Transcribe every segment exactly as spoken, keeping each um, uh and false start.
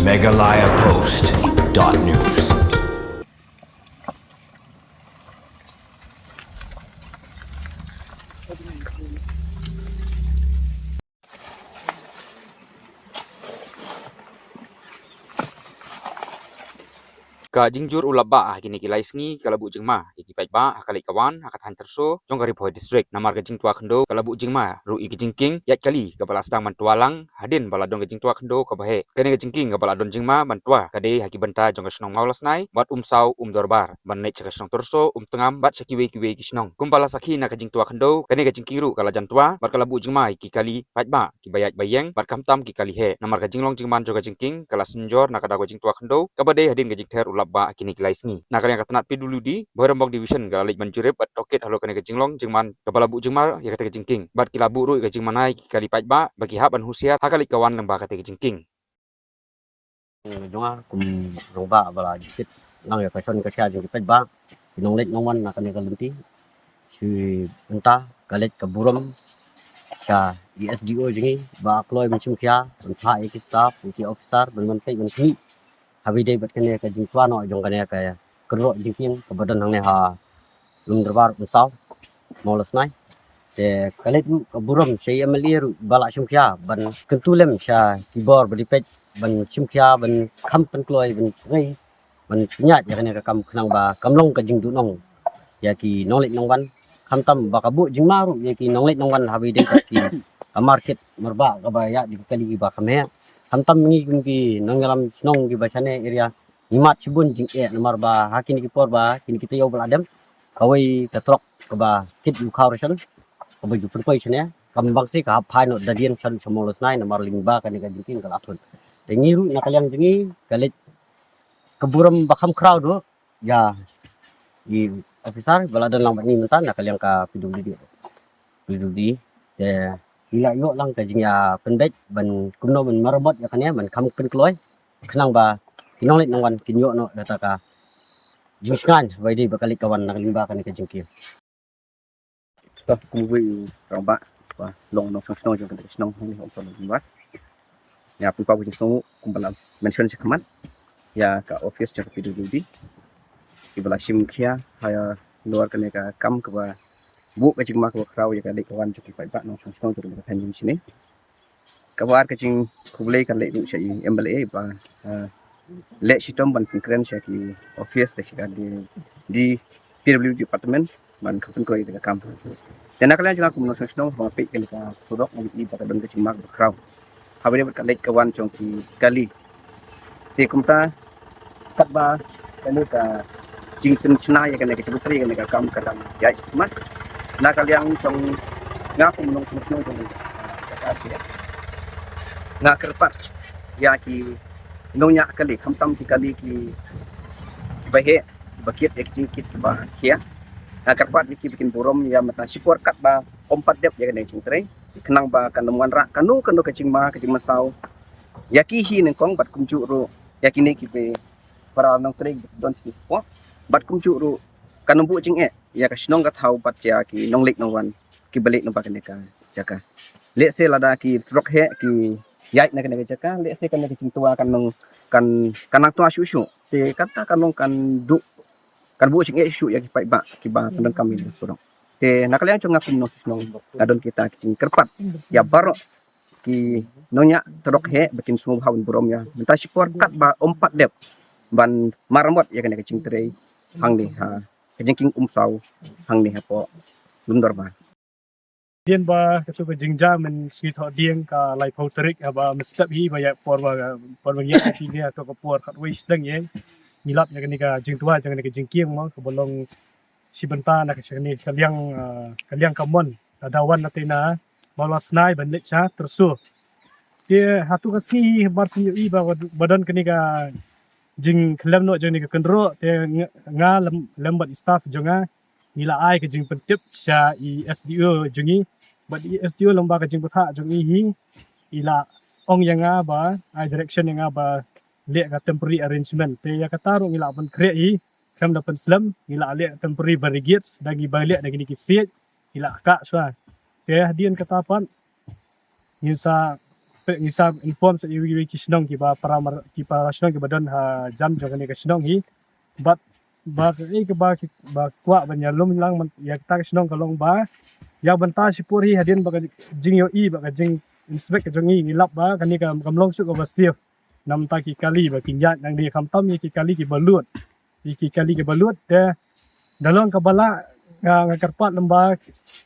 Meghalaya Post dot news. Ka jingjur u lapbah ha kine ki lai sngi ka la buh jingma ïa ki paidbah ha ka leit ka wan ha ka thaiñ Tyrso jong ka Ri Bhoi District. Namar ka jingtwa khyndew ka la buh jingma ruh ïa ki jingkieng ïaid kali kaba la sdang ban twa lang hadien ba la don ka jingtwa khyndew kaba heh. Kane ka jingkieng kaba la don jingma ban twa ka dei ha ki bynta jong ka shnong Mawlasnai bad Umsaw, Umdorbar, ban leit sha ka shnong Tyrso, Umtngam bad sha kiwei kiwei ki shnong. Kumba la sakhi na ka jingtwa khyndew, kane ka jingkieng ruh ka la jan twa bad ka la buh jingma ïa ki kali paidbah kiba ïaid ba ïeng bad khamtam ki kali heh. Namar ka jinglong jingman jong ka jingkieng ka la synjor na ka daw ka jingtwa khyndew kaba dei hadien ka jingther u lapbah ha kine ki lai sngi. Na ka liang ka tnat P W D Bhoirymbong Division ka la leit ban jurip bad tohkit halor kane ka jinglong jingman kaba la buh jingma ïa kata ka jingkieng bad ki la buh ruh ïa ka jingmane ïa ki kali paidbah ba ki hap ban husiar ha ka leit ka wan lyngba kata ka jingkieng. Jong nga kum rangbah ba la jukit lang ïa ka shon ka sia jong ki paidbah, ki nongleit nongwan na kane ka lynti. Shi bynta ka leit ka burom sha i S D O jong ngi ba kloi ban shim khia ban phah ïa ki staff, ïa ki officer ban wan peit ban khmih ha ba ïadei bad kane ka jingtwa noh jong kane ka kynroh jingkieng kaba don hangne ha Lumdorbar Umsaw, Mawlasnai. Te ka leit ruh ka burom sha i M L A ruh ba la shim khia ban kyntu lem sha ki bor ba dei peit ban shim khia ban kham pynkloi ban trei ban pynïaid ïa kane ka kam khnang ba kam long ka jingduhnong ïa ki nongleit nongwan. Khamtam ba ka buh jingma ruh ïa ki nongleit nongwan ha ba ïadei bad ki ka market marbah kaba ïaid da ki kali kiba kham heh. Khamtam ngi kum ki nongïalam shnong kiba shane area ngi mad shibun jingeh namar ba ha kine ki por ba kine ki taïew ba la dep kawei ka trok kaba kit ïa u khaw ration kaba ju pynpoi shane kam bang si ka hap phai noh da dien sha Mawlasnai namar lyngba kane ka jingkieng ka la thut. Te ngi ruh na ka liang jong ngi ka leit ka burom ba kham khraw duh ïa i officer ba la don lang bad ngi mynta na ka liang ka P W D. P W D. Te ngi la ïoh lang ka jingïapynbeit ban kumno ban maramot ïa kane ban kham pynkloi khnang ba ki nongleit nongwan kin ïoh noh da ka jingshngaiñ ba ïadei bad ka leit ka wan na ka lyngba kane ka jingkieng. To kum uwei u rangbah ba long nongshong shnong jong kane ka shnong hangne ha Umsaw Lumdorbar. Nga pynpaw ka jingsngewnguh kumba la mention sha khmat ïa ka office jong ka P W D kiba la shim khia halor kane ka kam kaba buh ka jingma kaba khraw ïa ka leit ka wan jong ki paidbah nongshong shnong jong kane ka thaiñ jong ngi shane. Kaba ar ka jingkhublei ka leit ruh sha i M L A ba, eh, leh shitom ban pynkren sha ki office da sha ka D, D, P W D department ban kham pynkloi ïa ka kam. Te na ka liang jong nga kum u nongshong shnong ba peit kane ka surok nga ïohi ba ka don ka jingma ba khraw ha ba ïadei bad ka leit ka wan jong ki kali. Te kumta katba kane ka jingpynshna ïa kane ka jingtrei kane ka kam ka dang ïaid shakhmat. Na ka liang jong nga kum u nongshong shnong jong ka, nga kyrpad ïa ki nongñiah kali khamtam ki kali kiba heh ba kit ïa ki jingkit kiba khia. Nga kyrpad ïa ki ba kin burom ïa mynta shipor katba ym pat dep ïa kane ka jingtrei khnang ba kan ym wanrah kano kano ka jingma ka jingmynsaw ïa ki hi nyngkong bad kumjuh ruh ïa kine kiba para nongtrei don shipor bad kumjuh ruh kan ym buh jingeh ïa ka shnong ka thaw bad ïa ki nongleit nongwan kiba leit lyngba kane ka jaka. Lehse lada ki trok heh ki ïaid na kane ka jaka lehse kane ka jingtwa kan nang kan kan nang twa shuh shuh te kata kan long kan duh kan buh jingeh shuh ïa ki paidbah kiba kan donkam ïa ka surok. Te na ka liang jong nga kum u nongshong shnong nga don kita ki jingkyrpad ïa baroh ki nongñiah trok heh ba kin sngewbha ban burom ïa mynta shipor katba ym pat dep ban maramot ïa kane ka jingtrei hangne ha ka jingkieng Umsaw hangne hapoh Lumdorbar. Dien ba katu ka jingjia mynsngi Thohdieng ka laiphew tarik haba mynstep hi ba ïa por ba por ba ngi ïa ki ngi ïa to ka por khatwei sdang ïa ngi lap ïa kane ka jingtwa ïa kane ka jingkieng mo kaba long shi bynta na ka shane ka liang, ah, ka liang ka mon ka dawan na te na Mawlasnai ban leit sha Tyrso. Te hatu ka sngi hi mar sngi i ba ba don kane ka jingkhlem noh jong kane ka kynroh te nga lem lem bad i staff jong nga ngi la ai ka jingpyntip sha i S D O jong ngi bad i S D O lem ba ka jingpyntha jong i hi i la ong ïa nga ba ai direction ïa nga ba leh ka temporary arrangement te ïa kata ruh ngi la pynkhreh hi khlem da pynslem ngi la leh temporary barricades da ngi ba leh da kine ki siej ngi la kah shuwa te hadien kata pat ngin sa ngi sa inform sa iwi iwi ki shnong kiba para mar-, ki para shnong kiba don ha jan jong kane ka shnong hi. Bad ba ka, eh, kaba ki, ba kwah ban ïalum lang man, ïa kata ka shnong ka long ba ïa bynta shipor hi hadien ba ka jingïohi ba ka jing inspect ka jong ngi ngi lap ba kane ka kam long shuh kaba safe. Namta ki kali ba kin ïaid nangne khamtam ïa ki kali kiba lut. Ïa ki kali kiba lut te da long kaba lah nga, nga kyrpad lem ba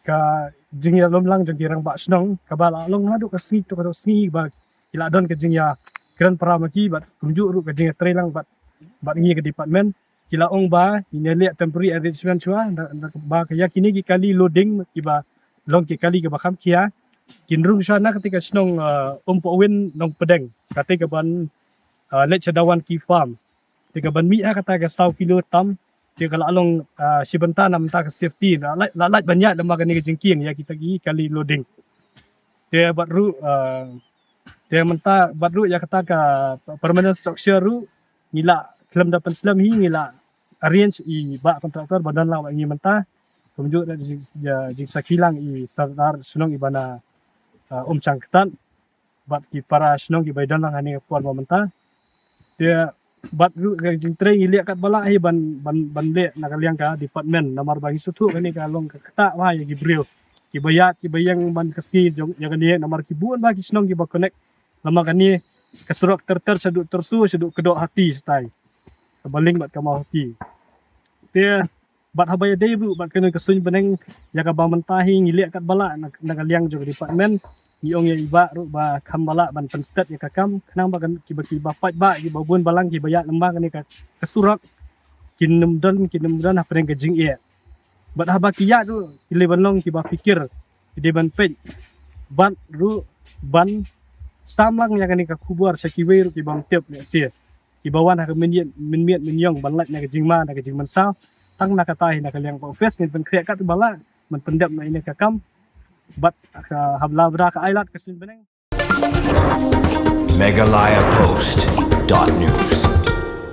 ka jingïalum lang jong ki rangbah shnong kaba lah long naduh ka sngi to ka sngi ba ki la don ka jingïakren para ma ki bad kumjuh ruh ka jingïatreilang bad, bad ngi ka department ki la ong ba ngin ïaleh temporary arrangement shuwa da, da, ba ka ïa kine ki kali loading kiba long ki kali kiba kham khia kin rung shuwa na kata ka shnong, uh, Umpohwin Nongpdeng kata ka ban, uh, leit sha Dawan Ki Farm. Te ka ban mih ha kata ka saw kilo tam te ka la long, ah, shi bynta namta ka safety la lait, la lait ban ïaid lem ba kane ka jingkieng ïa kita ki kali loading. Te bad ruh, ah, te mynta bad ruh ïa kata ka permanent structure ruh ngi la khlem da pynslem hi ngi la arrange i bah contractor ba don lang bad ngi mynta. Kumjuh da jing, jing sakhi lang i Sardar shnong i ba na, ah, Umshangktat. Bad ki para shnong kiba don lang ha kane ka por ba mynta. Te bad ruh ka jingtrei ngi leh katba lah hi ban, ban, ban leh na ka liang ka department namar ba ngi sngewthuh kane ka long ka ktah bha ïa ki briew kiba ïaid kiba ïeng man ka sngi jong ïa kane namar ki bun bha ki shnong kiba connect lem ba kane ka surok ter ter shaduh Tersu shaduh Kdoh Hati shatai kaba link bad ka Mawhati. Te bad haba ïadei ruh bad kane ka suiñ bneng ïa kaba mynta hi ngi leh katba lah na, na ka liang jong ka department. Ngi ong ïa i bah ruh ba kham ba lah ban pynstet ïa ka kam khnang ba kan kiba, kiba paidbah kiba bun balang kiba ïaid lem ba kane ka, ka surok kin ym don, kin ym don hapdeng ka jingeh. Bad haba ki ïaid ruh ki leh ban long kiba phikir, ki dei ban peit bad ruh ban sam lang ïa kane ka khubor sha kiwei ruh kiba ym tip lehse kiba wan ha ka mynmiet mynmiet mynïong ban lait na ka jingma na ka jingmynsaw. Tang na kata hi na ka liang ka office ngin pynkhreh katba lah ban pyndep na ine ka kam. Bad ka haba la bra ka ailad ka suiñ bneng. Meghalaya Post dot news.